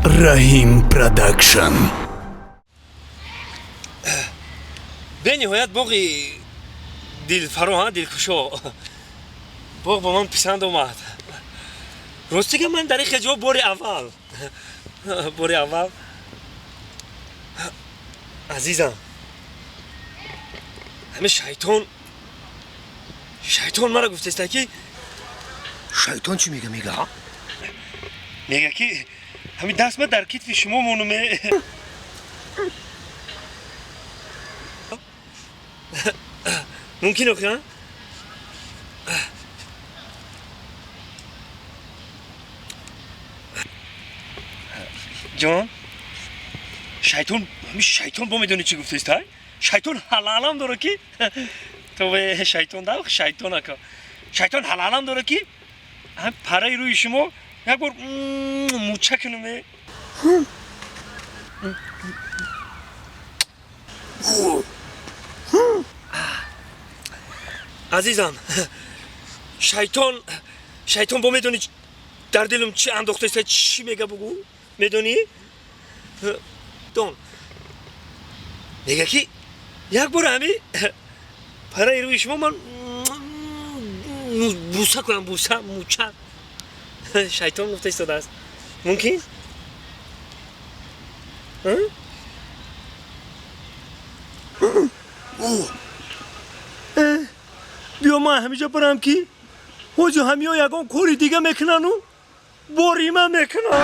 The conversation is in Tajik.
Раҳим Продакшн. Бениҳоят боғи дилфаро, дилкушо. Боғ ба ман писанд омад. Ростига, ман дар ин хел ҷо бори аввал, бори аввал. Азизам, ҳамин шайтон мара гуфтеста, ки Шайтон чӣ мега? Мега? Мега, ки ҳамин даст ма дар китфи шумо монуме. Мумкин охи? Ҷон, шайтон, ҳамин шайтон бо медони чӣ гуфтест? Ай, шайтон ҳалалам дора, ки то шайтон да шайтон ака, шайтон ҳалалам дора, ки ҳам параи рӯи шумо як бор муча кунуме. Азизам, шайтон бо медони дар дилам чӣ андохтеста, чӣ мега, бугӯ, медонӣ? Дон мега, ки як бор ҳами параи рӯи шумо ман буса кунам, буса, муча. Шайтон гуфта истодааст, мумкин? Биё, ман ҳамиҷа барам, ки ҳоҷи ҳамиё ягон кори дига мекунану борима мекунам.